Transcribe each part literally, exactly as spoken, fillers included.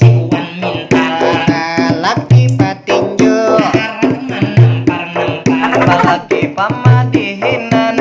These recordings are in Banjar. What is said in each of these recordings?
Iwan mintal. Laki patinju. Harat manampar-nampar. Laki pamadihinan.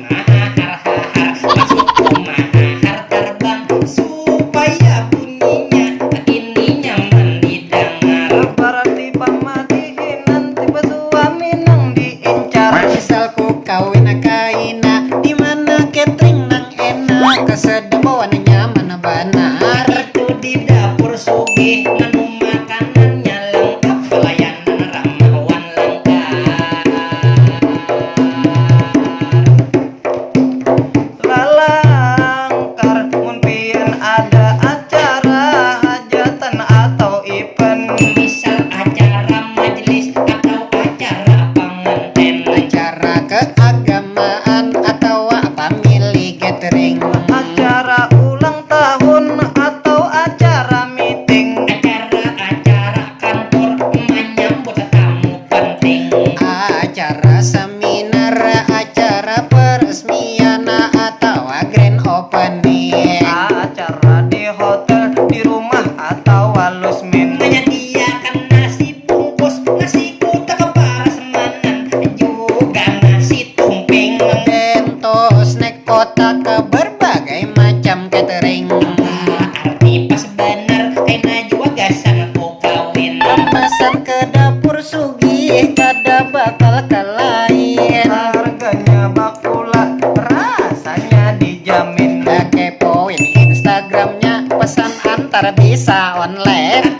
Mahahar-hahar. Masuk rumah hahar terbang. Supaya bunyinya ini nyaman didengar. Berarti pamadihinan tiba suami nang diincar. Misal ku kawin kaina, di mana catering nang enak, kesedembawan nyaman banar. Itu di dapur sugih, menu makanannya lengkap, pelayanan ramah wan langkar. Lalangkar, mun pian ada acara hajatan atau event. Misal acara majelis atau acara panganten. Acara keagamaan atau family gathering. Acara ulang tahun atau acara meeting. Acara-acara kantor menyambut tamu penting. Acara seminar, acara peresmian atau grand opening. Acara di hotel, di rumah atau lusmin. Menyediakan nasi bungkus, nasi kutak parasmanan, juga nasi tumping. Bento, snack, kotak, berbagai macam catering. Apa arti pas bener, kaina jua gasan ku kawin. Memesan ke dapur sugih, kada bakal ke lain. Harganya bakula, rasanya dijamin. Kepoin Instagramnya, pesan antar bisa online.